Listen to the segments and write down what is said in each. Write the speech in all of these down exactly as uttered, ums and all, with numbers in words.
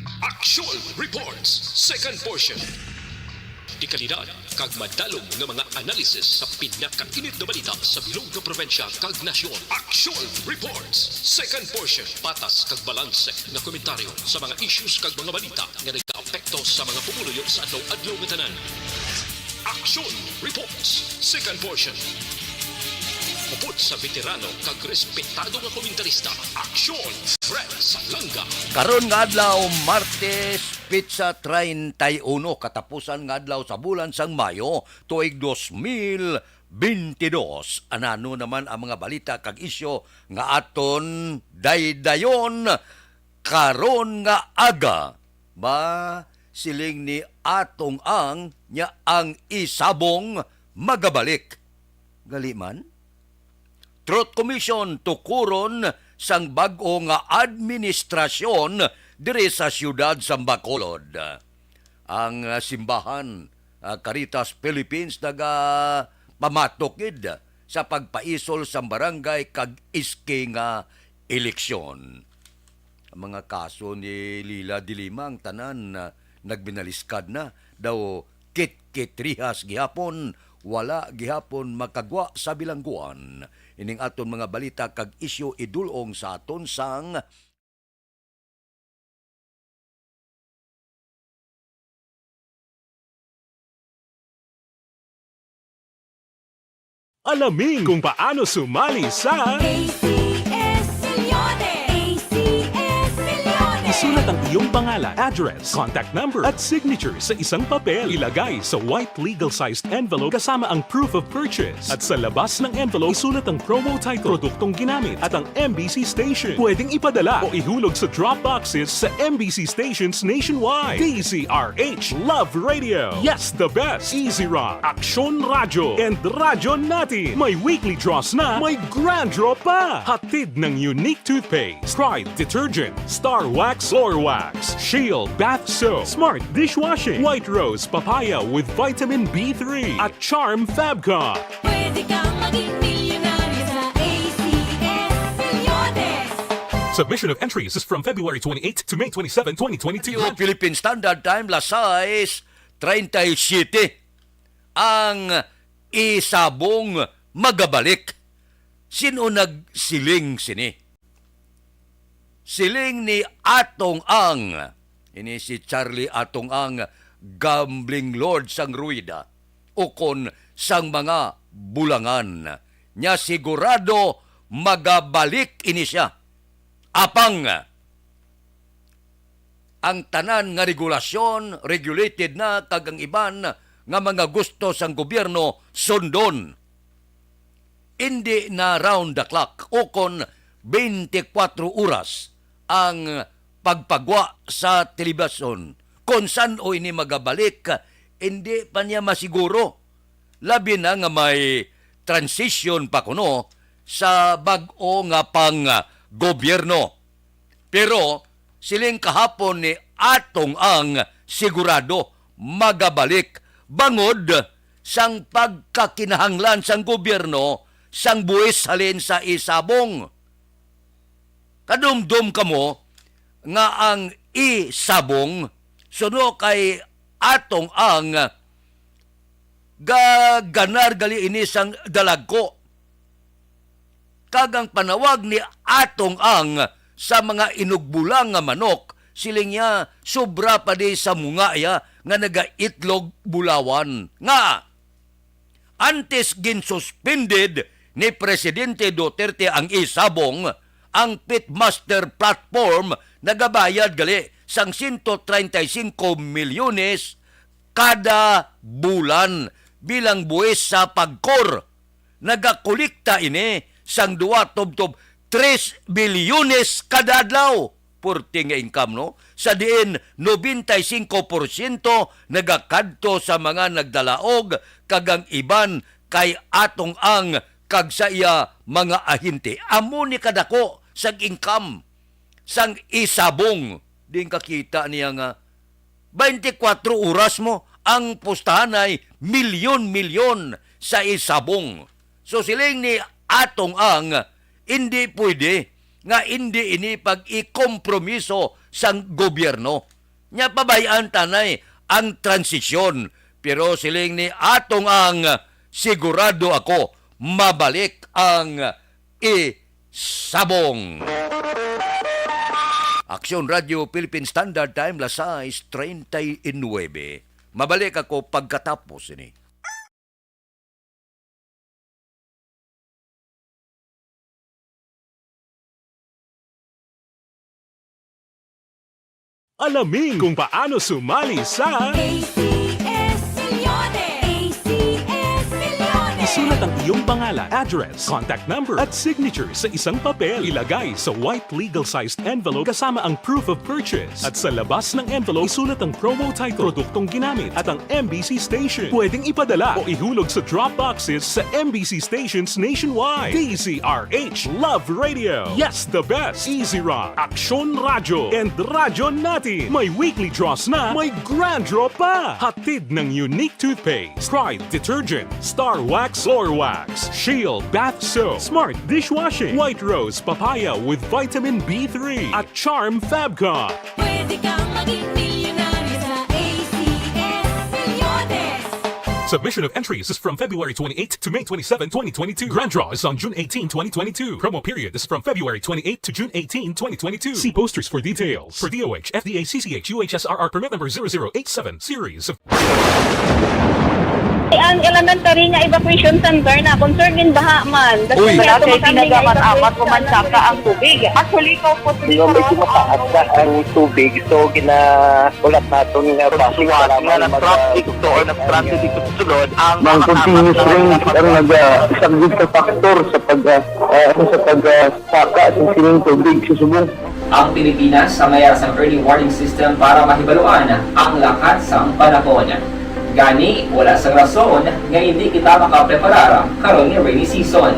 Action Reports, second portion. Dekalidad kag madalom nga mga analysis sa pinakainit nga balita sa bilog nga probinsya kag nasyon. Action Reports, second portion. Patas kag balanse nga komentaryo sa mga issues kag mga balita nga nagaapekto sa mga pumuluyo sa adlaw-adlaw nga tanan. Action Reports, second portion. Upod sa veterano kag respetado nga komentarista, Action Fred Salanga. Karon nga adlaw, Martes, petsa treinta y uno, katapusan nga adlaw sa bulan sang Mayo, tuig dos mil bentidós. Anano naman ang mga balita kag isyu nga aton daydayon karon nga aga? Ba, siling ni Atong Ang, nya ang isabong magabalik. Gali man? Truth Commission tukuron sang bag-o nga administrasyon diri sa siyudad sa Bacolod. Ang, ah, simbahan, ah, Caritas Philippines nagapamatok gid sa pagpaisol sang barangay kag S K nga eleksyon. Ang mga kaso ni Leila de Lima, ang tanan, ah, nagbinaliskad na. Daw kitkitrihas gihapon, wala gihapon makagwa sa bilangguan. Ining aton mga balita kag isyu idul-ong sa aton sang Alamin kung paano sumali sa A C S Milyones! A C S Milyones! Isulat ang iyong pangalan, address, contact number, at signature sa isang papel. Ilagay sa white legal-sized envelope kasama ang proof of purchase. At sa labas ng envelope, isulat ang promo title, produktong ginamit, at ang M B C station. Pwedeng ipadala o ihulog sa drop boxes sa M B C stations nationwide. D Z R H, Love Radio. Yes, the best. Easy Rock, Aksyon Radyo, and Radyo Natin. May weekly draws na, may grand draw pa. Hatid ng Unique Toothpaste, Pride Detergent, Star Wax Floor Wax, Shield Bath Soap, Smart Dishwashing, White Rose Papaya with Vitamin B three, at Charm Fabcon. Pwede kang maging milyonaryo sa A C S Milyones. Submission of entries is from February twenty-eight to May twenty-seven, twenty twenty-two. Philippine Standard Time, las sais treinta y siete. Ang isabong magabalik. Sino nagsiling sini? Siling ni Atong Ang, ini si Charlie Atong Ang, gambling lord sang Rueda, ukon sang mga bulangan, nya sigurado magabalik ini sia. Apang ang tanan nga regulasyon, regulated na, kag ang iban nga mga gusto sang gobyerno sundon. Indi na round the clock, ukon twenty-four oras ang pagpagwa sa telebisyon. Kon san-o ini magabalik, indi pa niya masiguro. Labi na nga may transition pa kuno sa bag-o nga pang-, ah, gobyerno. Pero siling kahapon ni Atong Ang, sigurado magabalik bangod sang pagkakinahanglan sang gobyerno sang buhis halin sa isabong. Kadumdom kamo nga ang isabong suno kay Atong Ang gaganar gali ini sang dalagko. Kag ang panawag ni Atong Ang sa mga inugbulang nga manok, siling niya, sobra pa di sa munga iya nga nagaitlog bulawan. Nga, antes ginsuspended ni Presidente Duterte ang isabong, ang Pitmaster Platform nagabayad gali sang sento treinta y cinco milyones kada bulan bilang buhis sa PAGCOR. Nagakolekta ini sang dua tubtob tres bilyones kada adlaw. Purti nga income, no? Sa diin nobenta y singko porsyento nagakadto sa mga nagdalaog, kag ang iban kay Atong Ang kag sa iya mga ahente. Amo ni kadako sang income sang isabong. Diin kakita niya nga twenty-four oras mo, ang pustahanay milyon-milyon sa isabong. So, siling ni Atong Ang, hindi pwede nga hindi ini pag-ikompromiso sang gobyerno. Nya pabay-an ta nay ang transisyon. Pero siling ni Atong Ang, sigurado ako, mabalik ang isabong. Aksyon Radio Philippine Standard Time, las sais treinta y nueve. Mabalik ako pagkatapos ini. Alamin kung paano sumali sa A C S Milyones! A C S Milyones! Isulat ang iyong pangalan, address, contact number, at signature sa isang papel. Ilagay sa white legal-sized envelope kasama ang proof of purchase. At sa labas ng envelope, isulat ang promo title, produktong ginamit, at ang M B C station. Pwedeng ipadala o ihulog sa drop boxes sa M B C stations nationwide. D Z R H Love Radio. Yes, the best. Easy Rock, Aksyon Radyo, and Radyo Natin. May weekly draws na, may grand draw pa. Hatid ng Unique Toothpaste, Pride Detergent, Star Wax Floor Wax, Shield Bath Soap, Smart Dishwashing, White Rose Papaya with Vitamin B three, at Charm Fabcon. Pwede kang maging milyonaryo sa A C S Milyones. Submission of entries is from February twenty-eighth to May twenty-seven, twenty twenty-two. Grand draw is on June eighteen, twenty twenty-two. Promo period is from February twenty-eighth to June eighteen, twenty twenty-two. See posters for details. For D O H, F D A, C C H, U H S R R permit number zero zero eight seven, series of Ang elementary nga evacuation center na concern in baha man. Uy. Wala kay ginagamat-amat ko man saka ang tubig. Actually, ikaw po, Hindi, medyo mataas na ang tubig. So, ginahulat naton nga base nga lang mag- nag-traffic to or nag-transit dito sa sulod, ang Ang continuous rain ang naga-, isa gid sa factor sa pag, ah, ah, sa pag, ah, saka sa sining tubig sa subong. Ang Pilipinas sa mayara sang early warning system para mahibaluan ang lakat sang panahon. Gani, wala sang rason nga indi kita makapreparar karon nga rainy season.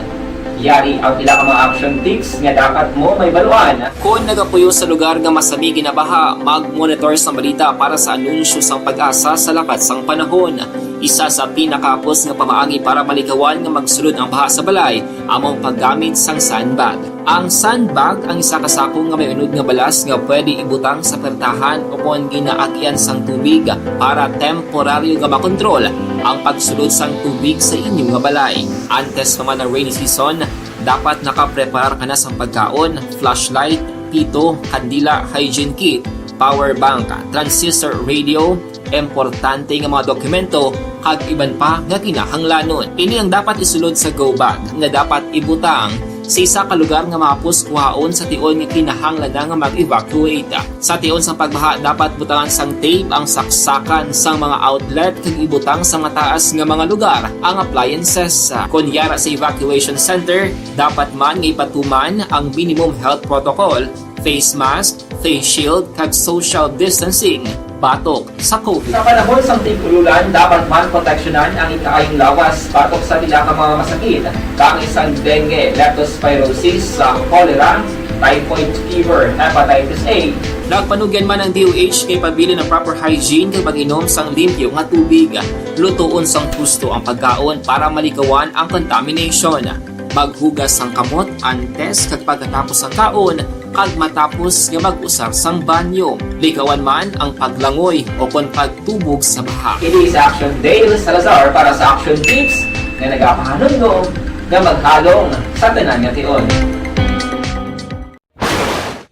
Yari ang pila ka mga action tips nga dapat mo mahibaluan. Kon nagapuyo sa lugar nga masami ginabaha, mag-monitor sang balita para sa anunsyo sang PAGASA sa lakat sang panahon. Isa sa pinakahapos nga pamaagi para malikawan nga magsulod ang baha sa balay amo ang paggamit sang sandbag. Ang sandbag ang isa ka sako nga may unod nga balas nga pwede ibutang sa pertahan o kon ginaagyan sang tubig para temporaryo nga makontrol ang pagsulod sang tubig sa inyo nga balay. Antes pa man ang rainy season, dapat nakapreparar ka na sang pagkaon, flashlight, pito, kandila, hygiene kit, power bank, transistor radio, importante nga mga dokumento, kag iban pa nga kinahanglanon. Ini ang dapat isulod sa go bag nga dapat ibutang sa isa ka lugar nga mahapos kuhaon sa tion nga kinahanglan na nga mag-evacuate. Sa tion sang pagbaha, dapat butangan sang tape ang saksakan sang mga outlet kag ibutang sa mataas nga mga lugar ang appliances. Kon yara sa evacuation center, dapat man nga ipatuman ang minimum health protocol, face mask, face shield, kag social distancing batok sa COVID. Sa panahon sang tig-ululan, dapat man proteksyonan ang ikaayong lawas batok sa pila ka mga masakit, kaangay sang dengue, leptospirosis, sa cholera, typhoid fever, hepatitis A. Nagpanugyan man ang D O H nga ipabilin ang proper hygiene kag pag-inom sang limpyo nga tubig. Lutoon sang husto ang pagkaon para malikawan ang contamination. Maghugas sang kamot antes kag pagkatapos sang kaon kag matapos nga mag-usar sang banyo. Likawan man ang paglangoy o kon pagtubog sa baha. Ini si Action Dale Salazar para sa Action Tips nga nagapahanumdom nga maghalong sa tanan nga tion.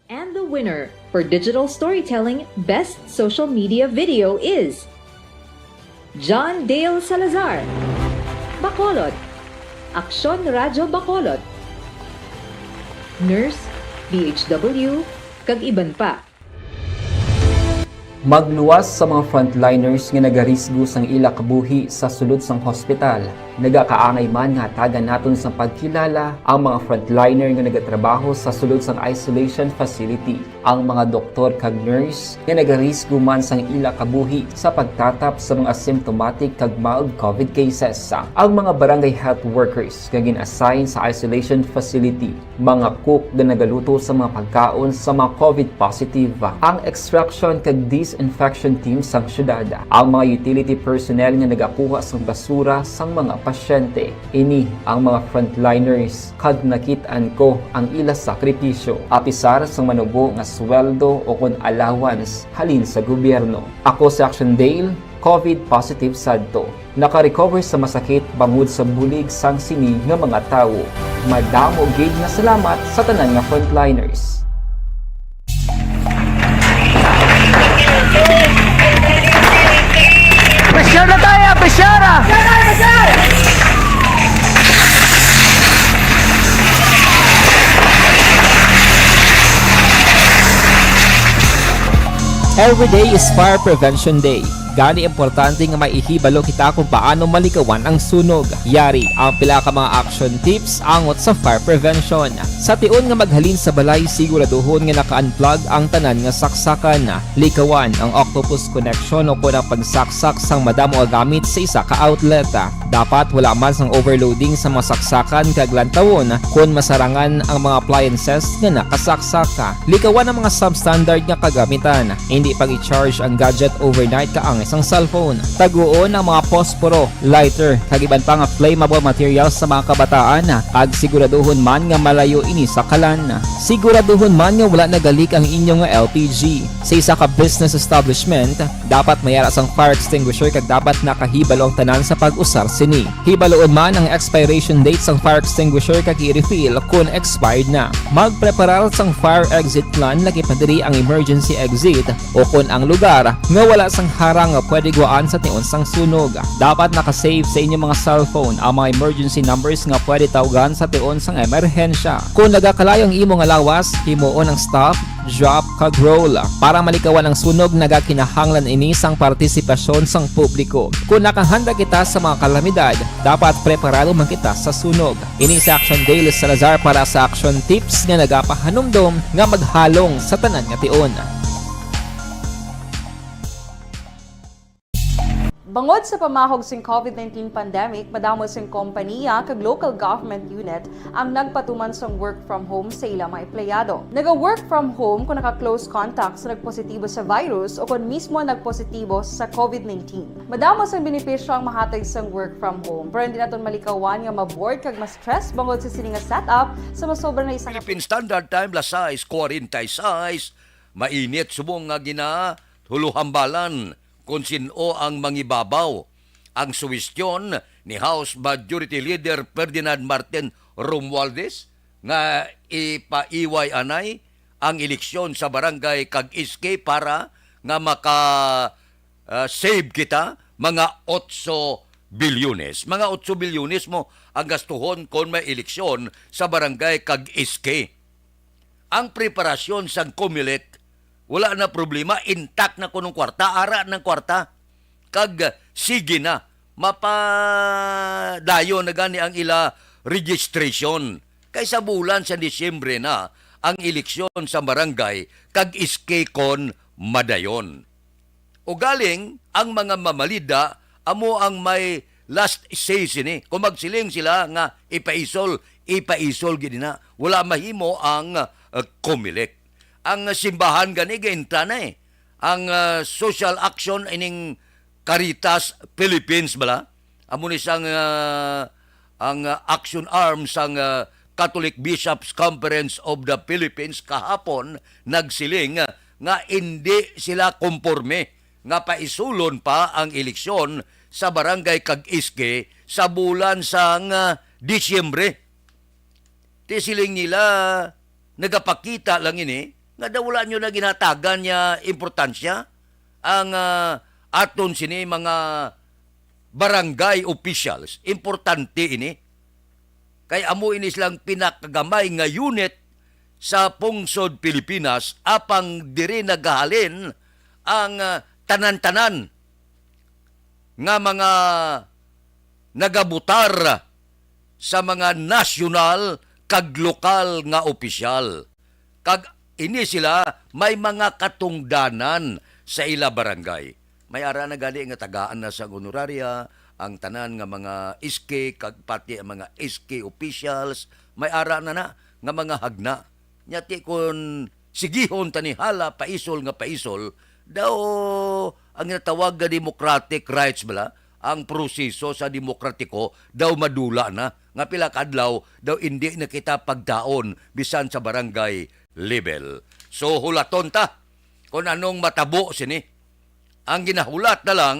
And the winner for digital storytelling best social media video is John Dale Salazar, Bacolod, Aksyon Radyo Bacolod, nurse, D H W, kag iban pa. Magluwas sa mga frontliners nga nagarisgo sang ila kabuhi sa sulod sang hospital. Nagakaangay man nga hatagan naton sang pagkilala ang mga frontliner nga nagatrabaho sa sulod sang isolation facility, ang mga doktor kag nurse nga nagarisgo man sang ila kabuhi sa pagtatap sa mga asymptomatic kag mild COVID cases, ang mga barangay health workers nga gin-assign sa isolation facility, mga cook nga nagaluto sa mga pagkaon sa mga COVID positive, ang extraction kag disinfection team sang syudad, ang mga utility personnel nga nagakuha sang basura sang mga Pasyente, ini ang mga frontliners, kag nakit-an ko ang ila sakripisyo, apisar sang manubo nga sweldo o kon allowance halin sa gobyerno. Ako si Action Dale, COVID positive sadto. Naka-recover sa masakit bangod sa bulig sang sini nga mga tawo. Madamo gid nga salamat sa tanan nga frontliners. Pressure na tayo! Pressure na! Every day is Fire Prevention Day. Gani, importante nga may ihibalo kita kung paano malikawan ang sunog. Yari ang pila ka mga action tips angot sa fire prevention. Sa tion nga maghalin sa balay, siguraduhon nga naka-unplug ang tanan nga saksakan. Likawan ang octopus connection o kon ang pagsaksak sang madamo nga gamit sa isa ka outlet. Dapat wala man sang overloading sa mga saksakan kag lantawon kon masarangan ang mga appliances nga nakasaksak. Likawan ang mga substandard nga kagamitan. Indi pag-i-charge ang gadget overnight kaangay sang cellphone. Taguon ang mga posporo, lighter, kag iban pa nga flammable materials sa mga kabataan, kag siguraduhon man nga malayo ini sa kalan. Siguraduhon man nga wala nagalik ang inyo nga L P G. Sa isa ka business establishment, dapat may ara sang fire extinguisher kag dapat nakahibalo ang tanan sa pag-usar sini. Hibaloon man ang expiration date sang fire extinguisher kag i-refill kon expired na. Magpreparar sang fire exit plan, lakip na diri ang emergency exit o kon ang lugar nga wala sang harang nga pwede gwaan sa tion sang sunog. Dapat naka-save sa inyo mga cellphone ang mga emergency numbers nga pwede tawgan sa tion sang emerhensya. Kon nagakalayo ang imong lawas, himuon ang stop, drop, kag roll. Para malikawan ang sunog, nagakinahanglan ini sang partisipasyon sang publiko. Kon nakahanda kita sa mga kalamidad, dapat preparado man kita sa sunog. Ini si Action Dale Salazar para sa Action Tips nga nagapahanumdom nga maghalong sa tanan nga tion. Bangod sa pamahog sing COVID nineteen pandemic, madamo sing kompaniya kag local government unit ang nagpatuman sang work from home sa ila mga empleyado. Naga-work from home kung naka-close contact sa nagpositibo sa virus o kon mismo nagpositibo sa COVID nineteen. Madamo sang benepisyo ang mahatag sang work from home, pero hindi naton malikawan nga ma-bored kag ma-stress bangod sa sini nga setup sa masobra na isa ka Philippine Standard Time, las sais cuarenta y seis. Mainit subong nga ginahuluhambalan kon sin-o ang mangibabaw. Ang suwestyon ni House Majority Leader Ferdinand Martin Romualdez nga ipaiway anay ang eleksyon sa barangay kag S K para nga maka, ah, save kita mga otso bilyones. Mga otso bilyones mo ang gastuhon kon may eleksyon sa barangay kag S K. Ang preparasyon sang Comelec, wala na problema, intact na kunong kwarta, ara nang kwarta. Kag sige na, mapadayon na gani ang ila registration. Kay sa bulan sa Disyembre na ang eleksyon sa barangay kag S K kon madayon. Ugaling, ang mga mamalida amo ang may last say sini. Kung magsiling sila nga ipaisol, ipaisol gid na. Wala mahimo ang, uh, Comelec. Ang simbahan gani gaintra na eh. Ang, uh, social action ining Caritas Philippines bala. Amo ni sang, uh, ang, uh, action arm sang, uh, Catholic Bishops Conference of the Philippines kahapon nagsiling, uh, nga indi sila komporme nga paisulon pa ang eleksyon sa barangay kag S K sa bulan sang, ah, Disyembre. Ti siling nila, nagapakita lang ini nga daw wala nyo na ginhatagan niya importansya ang, ah, aton sini mga barangay officials. Importante ini. Kay amo ini silang pinakagamay nga unit sa pungsod Pilipinas, apang diri nagahalin ang, ah, tanan-tanan nga mga nagabutar sa mga nasyonal kag lokal nga opisyal. Kag ini sila may mga katungdanan sa ila barangay. May ara na gani nga tagaan na sang honoraria ang tanan nga mga S K kag pati ang mga S K officials, may ara na na nga mga hagna. Nya ti kon sigihon ta ni hala paisol nga paisol, daw ang ginatawag nga democratic rights bala, ang proseso sa demokratiko daw madula na, nga pila ka adlaw daw indi na kita pagdaon bisan sa barangay level. So, hulaton ta kung anong matabo sini. Ang ginahulat na lang,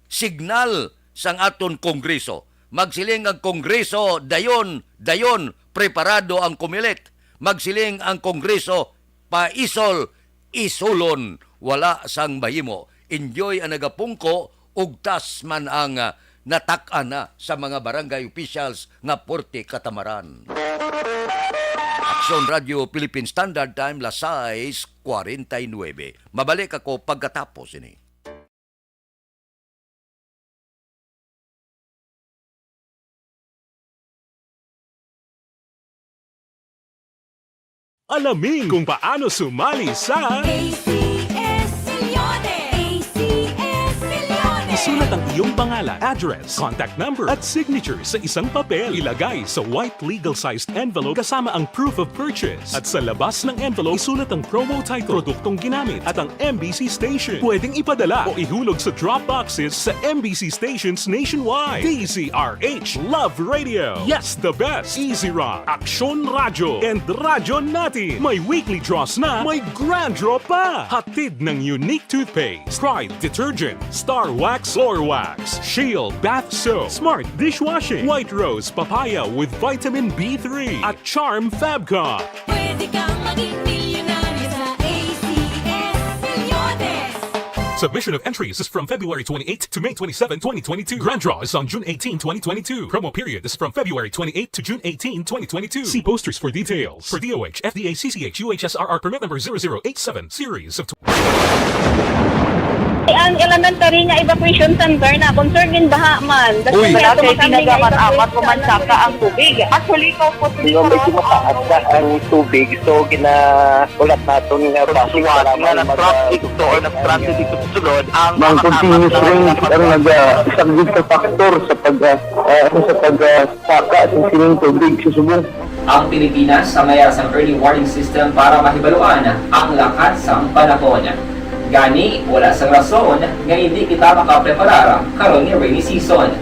signal sang aton Kongreso. Magsiling ang Kongreso, dayon, dayon, preparado ang Comelec. Magsiling ang Kongreso, paisol, isulon, wala sang mahimo. Enjoy ang nagapungko, ugtas man ang, ah, natak-an na sa mga barangay officials nga porte katamaran. Aksyon Radio Philippine Standard Time, las sais cuarenta y nueve. Mabalik ako pagkatapos ini. Alamin kung paano sumali sa A C S Millones! A C S Millones! Isulat ang iyong pangalan, address, contact number, at signature sa isang papel. Ilagay sa white legal-sized envelope kasama ang proof of purchase. At sa labas ng envelope, isulat ang promo title, produktong ginamit, at ang M B C station. Pwedeng ipadala o ihulog sa drop boxes sa M B C stations nationwide. D Z R H, Love Radio. Yes, the best. Easy Rock, Aksyon Radyo, and Radyo Natin. May weekly draws na, may grand draw pa. Hatid ng Unique Toothpaste, Pride Detergent, Star Wax Floor Wax, Shield Bath Soap, Smart Dishwashing, White Rose Papaya with Vitamin B three, at Charm Fabcon. Pwede kang maging milyonaryo sa A C S Millones. Submission of entries is from February twenty-eighth to May twenty-seven, twenty twenty-two. Grand draw is on June eighteen, twenty twenty-two. Promo period is from February twenty-eighth to June eighteen, twenty twenty-two. See posters for details. For D O H, F D A, C C H, U H S R R permit number zero zero eight seven, series of Ang elementary nga evacuation center na concern in baha man. Uy. Wala kay ginagamit-amat, pumansaka ang tubig. Actually, ikaw po, Hindi, medyo mataas na ang tubig. So, ginahulat naton nga base sa lamang na-trap dito or na-stranded dito sa sulod ang mga continuous rain ang nag-, ah, isa gid sa factor sa pag, ah, ah, ano, sa pag, ah, saka sa sining tubig sa subong. Ang Pilipinas ang may ara sang early warning system para mahibaluan ang lakat sang panahon. Gani, wala sang rason nga indi kita makapreparar karon nga rainy season.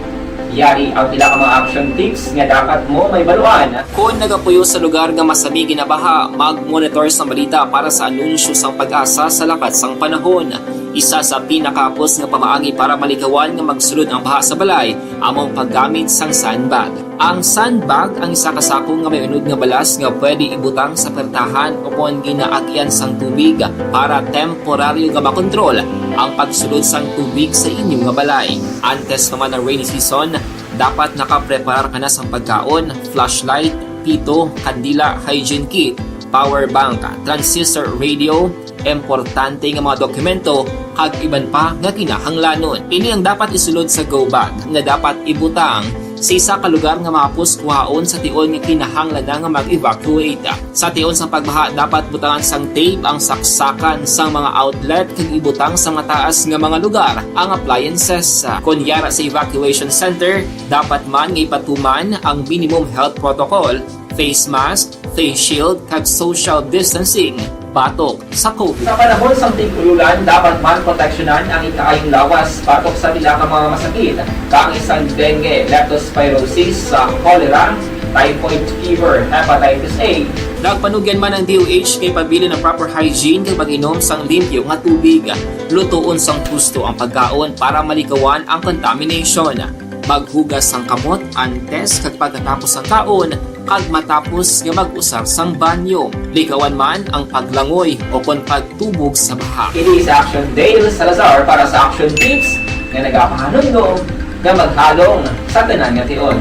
Yari ang pila ka mga action tips nga dapat mo mahibaluan. Kon nagapuyo sa lugar nga masami ginabaha, mag-monitor sang balita para sa anunsyo sang PAGASA sa lakat sang panahon. Isa sa pinakahapos nga pamaagi para malikawan nga magsulod ang baha sa balay amo ang paggamit sang sandbag. Ang sandbag ang isa ka sako nga may unod nga balas nga pwede ibutang sa pertahan o kon ginaagyan sang tubig para temporaryo nga makontrol ang pagsulod sang tubig sa inyo nga balay. Antes pa man ang rainy season, dapat nakapreparar ka na sang pagkaon, flashlight, pito, kandila, hygiene kit, power bank, transistor radio, importante nga mga dokumento, kag iban pa nga kinahanglanon. Ini ang dapat isulod sa go bag nga dapat ibutang sa isa ka lugar nga mahapos kuhaon sa tion nga kinahanglan na nga mag-evacuate. Sa tion sang pagbaha, dapat butangan sang tape ang saksakan sang mga outlet kag ibutang sa mataas nga mga lugar ang appliances. Kon yara sa evacuation center, dapat man nga ipatuman ang minimum health protocol, face mask, face shield, kag social distancing batok sa COVID. Sa panahon sang tig-ulan, dapat man proteksyonan ang ikaayong lawas batok sa pila ka mga masakit, kaangay sang dengue, leptospirosis, sa cholera, typhoid fever, hepatitis A. Nagpanugyan man ang D O H nga ipabilin ang proper hygiene kag pag-inom sang limpyo nga tubig. Lutoon sang husto ang pagkaon para malikawan ang contamination. Maghugas sang kamot antes kag pagkatapos sang kaon kag matapos nga mag-usar sang banyo. Likawan man ang paglangoy o kon pagtubog sa baha. Kini si Action Dale Salazar para sa Action Tips nga nagapahanumdom nga maghalong sa tanan nga tion.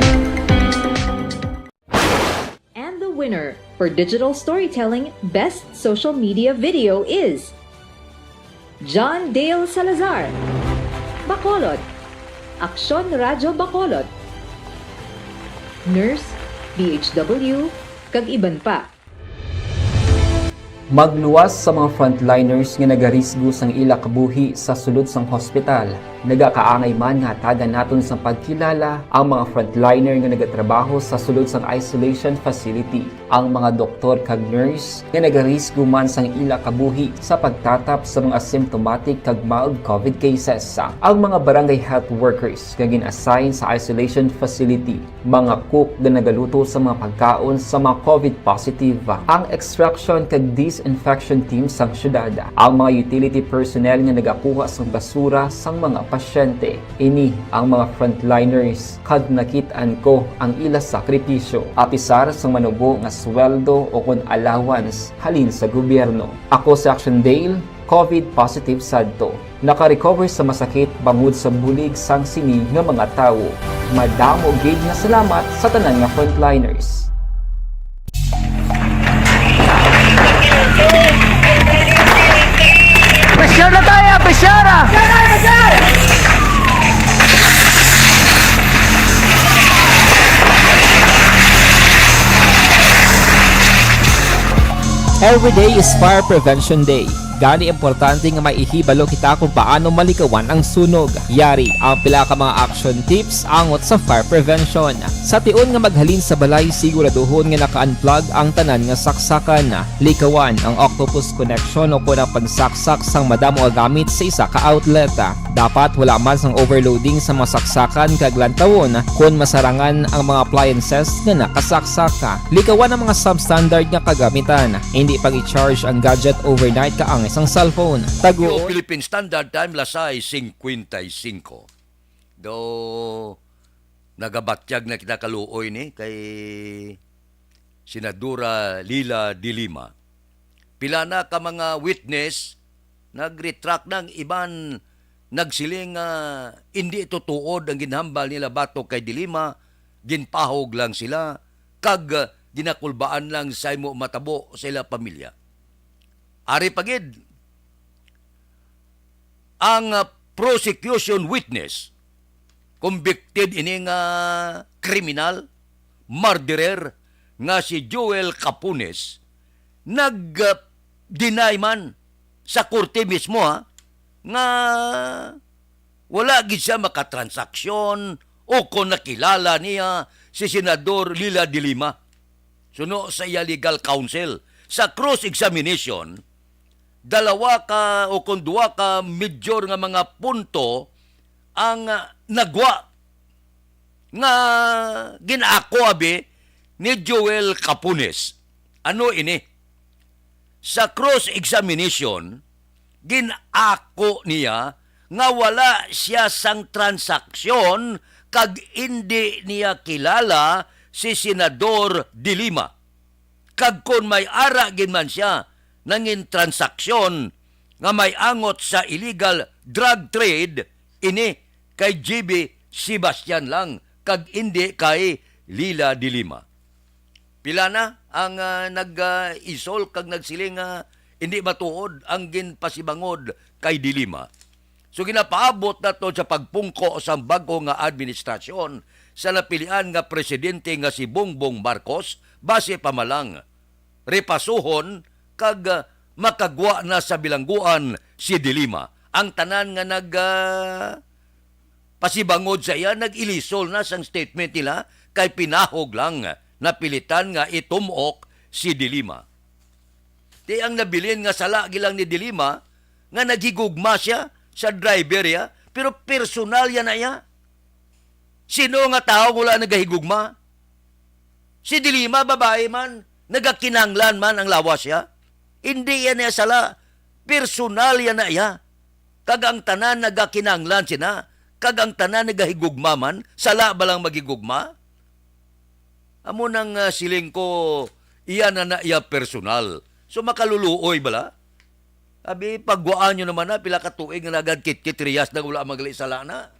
And the winner for digital storytelling best social media video is John Dale Salazar, Bacolod, Aksyon Radyo Bacolod, Nurse, D H W, kag iban pa. Magluwas sa mga frontliners nga nagarisgo sang ila kabuhi sa sulod sang hospital. Nagakaangay man nga hatagan naton sang pagkilala ang mga frontliner nga nagatrabaho sa sulod sang isolation facility, ang mga doktor kag nurse nga nagarisgo man sang ila kabuhi sa pagtatap sa mga symptomatic kag mild covid cases, ang mga barangay health workers nga gin-assign sa isolation facility, mga cook nga nagaluto sa mga pagkaon sa mga covid positive, ang extraction kag disinfection team sang syudad, ang mga utility personnel nga nagakuha sang basura sang mga pasyente. Ini ang mga frontliners, kag nakit-an ko ang ila sakripisyo, apisar sang manubo nga sweldo o kon allowance halin sa gobyerno. Ako si Action Dale, covid positive sadto. Naka-recover sa masakit bangod sa bulig sang sini nga mga tawo. Madamo gid nga salamat sa tanan nga frontliners. Pressure na tayo, pressure na! Every day is Fire Prevention Day. Gani, importante nga may ihibalo kita kung paano malikawan ang sunog. Yari ang pila ka mga action tips angot sa fire prevention. Sa tion nga maghalin sa balay, siguraduhon nga naka-unplug ang tanan nga saksakan. Likawan ang octopus connection o kon ang pagsaksak sang madamo nga gamit sa isa ka outlet. Dapat wala man sang overloading sa mga saksakan kag lantawon kon masarangan ang mga appliances nga nakasaksak. Likawan ang mga substandard nga kagamitan. Indi pag-i-charge ang gadget overnight kaangay sang cellphone. Tago Philippine Standard Time, alas sais cincuenta y cinco. Do, nagabatyag na kita kaluoy ni kay Senadora Leila de Lima. Pila na ka mga witness nag-retract na, ang iban nagsiling nga indi ito tuod ang ginhambal nila batok kay de Lima, ginpahog lang sila, kag, ah, ginakulbaan lang sa imo matabo sa ila pamilya. Ari pa gid, ang, ah, prosecution witness, convicted ini nga kriminal, murderer, nga si Joel Capunes, nag, ah, deny man sa korte mismo, ha, nga wala gid siya makatransaksyon o kon nakilala niya si Senador Leila de Lima. Suno sa iya legal counsel, sa cross-examination, dalawa ka o kon duha ka major nga mga punto ang, ah, nagwa nga gin-ako abi ni Joel Capunes. Ano ini? Sa cross-examination, gin-ako niya nga wala siya sang transaksyon kag indi niya kilala si Senador de Lima. Kag kon may ara gid man siya nangin transaksyon nga may angot sa illegal drug trade, ini kay G B Sebastian lang kag indi kay Leila de Lima. Pila na ang, ah, nag, ah, isol kag nagsiling nga indi matuod ang ginpasibangod kay de Lima. So, ginapaabot nato sa pagpungko sang bag-o nga administrasyon sa napilian nga presidente nga si Bongbong Marcos, basi pa man lang repasuhon kag, ah, makagwa na sa bilangguan si de Lima. Ang tanan nga nag, ah, pasibangod sa iya, nag-ilisol na sang statement nila kay pinahog lang napilitan nga itum-ok si de Lima. Ti ang nabilin nga sala gid lang ni de Lima nga naghigugma siya sa driver niya, pero personal yan na iya. Sino nga tawo wala nagahigugma? Si de Lima, babae man, nagakinanglan man ang lawas siya. Hindi yan niya sala. Personal yan na iya. Kag ang tanan nagakinanglan sina, kag ang tanan nagahigugma man, sala ba lang maghigugma? Amo nang, ah, siling ko, iya na na iya personal. So, makaluluoy bala? Abi, pagwaan nyo naman na, pila ka tuig nga nagad kitkit riyas na wala magali sala na.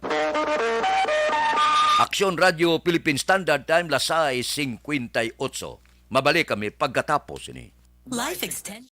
Aksyon Radio Philippine Standard Time, alas sais cincuenta y ocho. Mabalik kami pagkatapos ini. Life extension.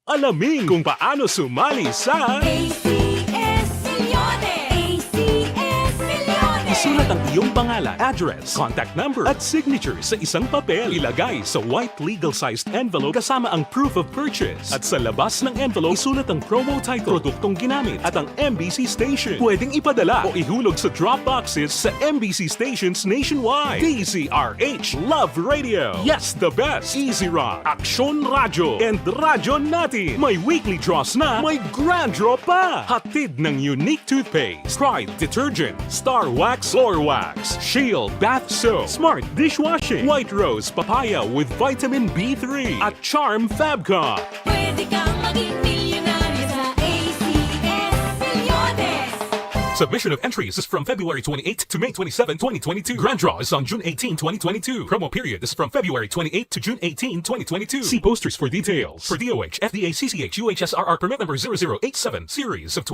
Alamin kung paano sumali sa A C S Milyones! A C S Milyones! Sulat ang iyong pangalan, address, contact number, at signature sa isang papel. Ilagay sa white legal-sized envelope kasama ang proof of purchase. At sa labas ng envelope, isulat ang promo title, produktong ginamit, at ang M B C station. Pwedeng ipadala o ihulog sa drop boxes sa M B C stations nationwide. D Z R H Love Radio. Yes, the best. Easy Rock, Aksyon Radyo, and Radyo Natin. May weekly draws na, may grand draw pa. Hatid ng Unique Toothpaste, Pride Detergent, Star Wax, Floor Wax, Shield Bath Soap, Smart Dishwashing, White Rose Papaya with Vitamin B three, at Charm Fabcon. Pwede kang maging milyonaryo sa A C S Milyones. Submission of entries is from February twenty-eighth to May twenty-seven, twenty twenty-two. Grand draw is on June eighteen, twenty twenty-two. Promo period is from February twenty-eighth to June eighteen, twenty twenty-two. See posters for details. For D O H, F D A, C C H, U H S R R permit number zero zero eight seven, series of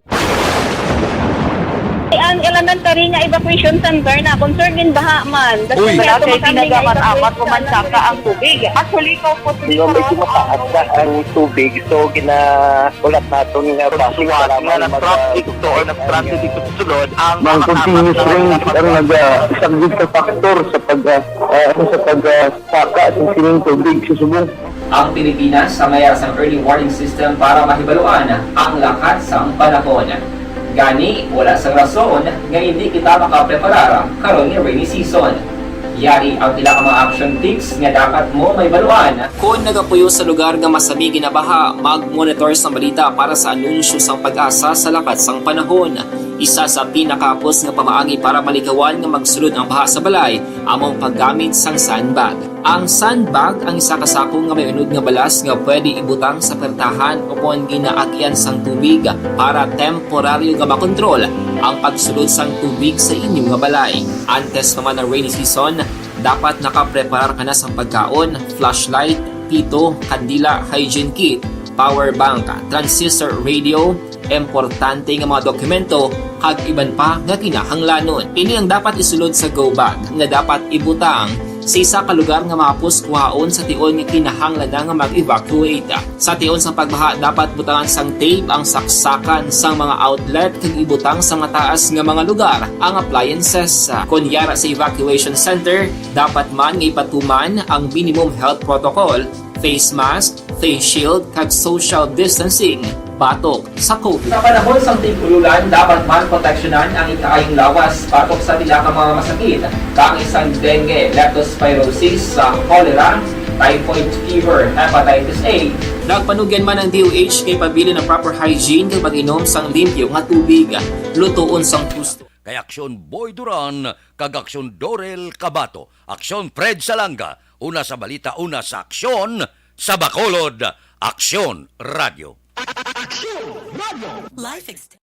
Ang elementary nga evacuation center na concerned in baha man. Uy. Wala kay tinaga man amat ko man saka ang tubig. Actually, ko po. Di ba may tumataas na ang tubig? So, ginahulat naton nga base para nga mag- nag-traffic to or nag-transit dito sa sulod ang mga continuous rain ang nag-, ah, isang good factor sa pag, ah, ah, sa pag, ah, saka sa sining tubig sa subong. Ang Pilipinas sa mayara sang early warning system para mahibaluan ang lakat sang panahon. Gani, wala sang rason nga hindi kita makapreparar karon nga rainy season. Yari ang pila ka mga action tips nga dapat mo mahibaluan. Kon nagapuyo sa lugar nga masami ginabaha, mag-monitor sang balita para sa anunsyo sang PAGASA sa lakat sang panahon. Isa sa pinakahapos nga pamaagi para malikawan nga magsulod ang baha sa balay amo ang paggamit sang sandbag. Ang sandbag ang isa ka sako nga may unod nga balas nga pwede ibutang sa pertahan o kon ginaagian sang tubig para temporaryo nga makontrol ang pagsulod sang tubig sa inyo nga balay. Antes pa man ang rainy season, dapat nakapreparar ka na sang pagkaon, flashlight, pito, kandila, hygiene kit, power bank, transistor radio, importante nga mga dokumento, kag iban pa nga kinahanglanon. Ini ang dapat isulod sa go bag nga dapat ibutang sa isa ka lugar nga mahapos kuhaon sa tion nga kinahanglan na nga mag-evacuate. Sa tion sang pagbaha, dapat butangan sang tape ang saksakan sang mga outlet kag ibutang sa mataas nga mga lugar ang appliances. Kon yara sa evacuation center, dapat man nga ipatuman ang minimum health protocol, face mask, face shield, kag social distancing batok sa COVID. Sa panahon sang tig-ululan, dapat man proteksyonan ang ikaayong lawas batok sa pila ka mga masakit, kaangay sang dengue, leptospirosis, sa cholera, typhoid fever, hepatitis A. Nagpanugyan man ang D O H kay pabilin ang proper hygiene kag pag-inom sang limpyo nga tubig, lutoon sang husto. Kay Aksyon Boy Duran kag Aksyon Dorel Cabato, Aksyon Fred Salanga, una sa balita, una sa aksyon, sa Bacolod, Aksyon Radio. Aksyon Radio. Life extension.